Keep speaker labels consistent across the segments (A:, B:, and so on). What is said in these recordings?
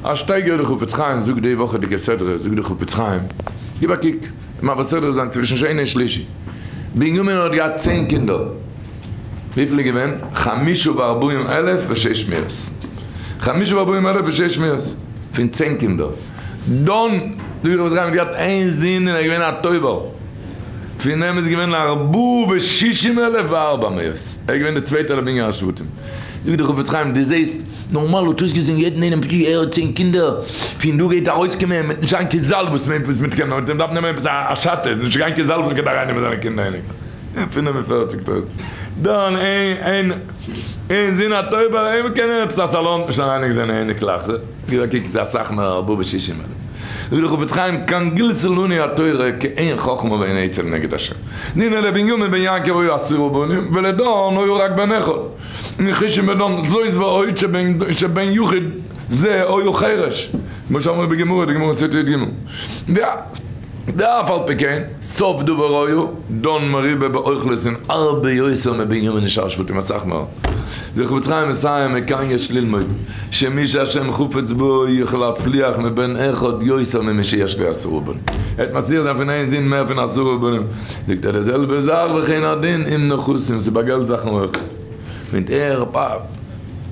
A: א שטייגער די חפץ חיים זאגט די וואכעדיגע סדרה, זאגט די חפץ חיים, גיב א קוק, מעביר סדרה זיין צווישן שני און שלישי, בנימין האט געהאט צען קינדער, וויפיל איז געווען? חמשה וארבעים אלף ושש מאות, חמשה וארבעים אלף ושש מאות, פון צען קינדער, דאן זאגט די חפץ חיים האט געהאט איין זון און ער איז געווען א טויבער, פון אים איז געווען ארבעה ושישים אלף וארבע מאות, ער איז געווען דער צווייטער למנין השבטים. זאגט דער חפץ חיים, דו זעסט, נארמאל האט אויסגעזען יעדן איינעם ווי ער האט צען קינדער, פון דא גייט ארויסקומען מיט נישט זיין קיין זאל וואס מען וואס מען קען מיט אים דארף נעמען עפעס א שאטע, נישט גיין קיין זאל וואס מען קען ארייננעמען זיינע קינדער אייניקלעך, 45 טויזנט, דאן איין איין איין זון א טויבער, אים קען ער עפעס א סאלאן נישט אריינלייגן זיינע אייניקלעך, גיב א קוק ס'איז אסאך מער ארבעה ושישים אלף. זאגט דער חפץ חיים, כאן גילתה לנו התורה כי אין חכמה ואין עצה לנגד השם. והנה לבנימין בן יעקב היו עשרה בנים ולדן היו רק בן אחד, ניחושים בדן זאת ועוד שבן יחיד זה היו חרש, כמו שאמרו בגמרא, די גמרא סוטה י"ג. ואף על פי כן, סוף דבר היו, דן מריבה באוכלוסין הרבה יותר מבנימין ושאר שבטים, אסאך מער. דער חפץ חיים מסיים מכאן יש ללמוד, שמי שהשם חפץ בו יכול להצליח מבן אחד יותר ממי שיש לו עשרה בנים. ער וועט מצליח זיין פון איין זון מער פון עשרה בנים. זאגט ער די זעלבע זאך וכן הדין עם נכסים, ס'איז ביי געלט זאכן אויך. מיט ער פאפ.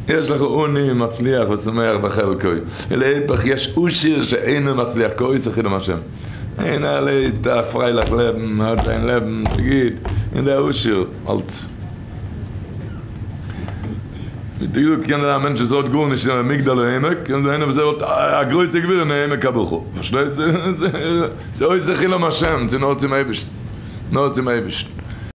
A: יש לך עני מצליח ושמח בחלקו, ולהיפך יש עשיר שאינו מצליח כי עושה חילום השם. איינער לעבט א פרייליך לעבן, האט זיין לעבן ס'גוט, און דער עשיר אלץ. ווי געזאגט קען זיין א מענטש וואס האט גארנישט אין מגדל העמק, קען זיין איינער וואס האט א גרויסע גביר אין העמק הבכא, פארשטייסט? ס'איז עושה חילום השם, ס'איז נאר צום אייבערשטן, נאר צום אייבערשטן.